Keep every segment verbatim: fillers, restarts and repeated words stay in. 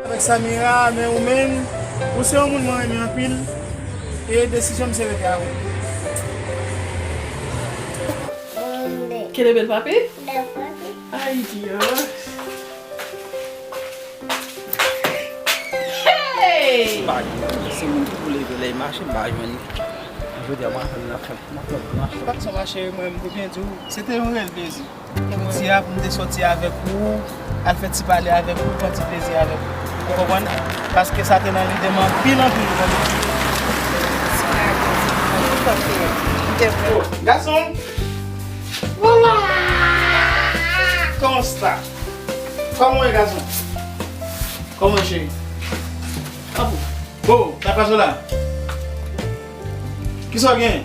Avèk Samira, men ou menm, ou se yon moun mwen renmen anpil, e desizyon m se rete avè w. Kenbe l, papi. Ay, Dye. Hey! M pa jwenn li. Se moun ki pou leve lè l mache, m pa jwenn li. Jodi a, m ap fè, m ap fè, m ap fè, m ap fè. Patson, ma cheri, mwen, m te byen di w, se te yon reyèl plezi. Pou di a, pou m te sòti avèk ou, al fè ti pale avèk ou, pran ti plezi avèk ou. Ou konprann? Paske sa te nan lide m anpil, anpil, anpil. Gason! Vwala! Kòman w ye, gason? Kòman w ye, cheri? Apou. Oh, sa k pase w la? Kisa w gen?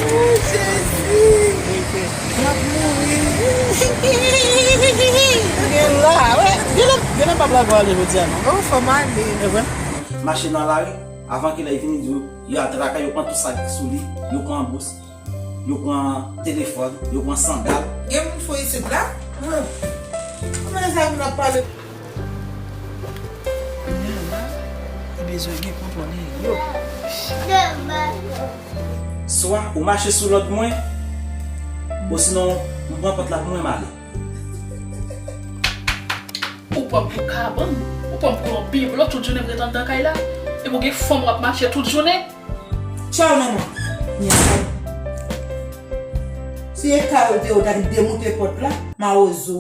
Oh, Jezi! M ap mouri. Gen la, wè. Gen lè, gen lè pap la va ale jodi a, non? Oh, fò m ale. E vre? Mache nan lari, avan ke lè vini di w, yo atake, yo pran tout sa ki sou li, yo pran bous. Yo pran telefòn, yo pran sandal. Gen moun fou isit la? Kòman lèzanmi n ap pale? Kounye a la, li bezwen gen kontwòl yo. Swa ou mache sou lòd mwen, osinon m pran pòt la pou mwen m ale. Ou pran m pou kabann, ou pran m pou yon biblo, tout jounen m ret anndan kay la. Epi w gen fanm w ap mache tout jounen. Tchaw, manman. Mèsi. Si e ka yo te yo ta di demoute pòt la, mawozo.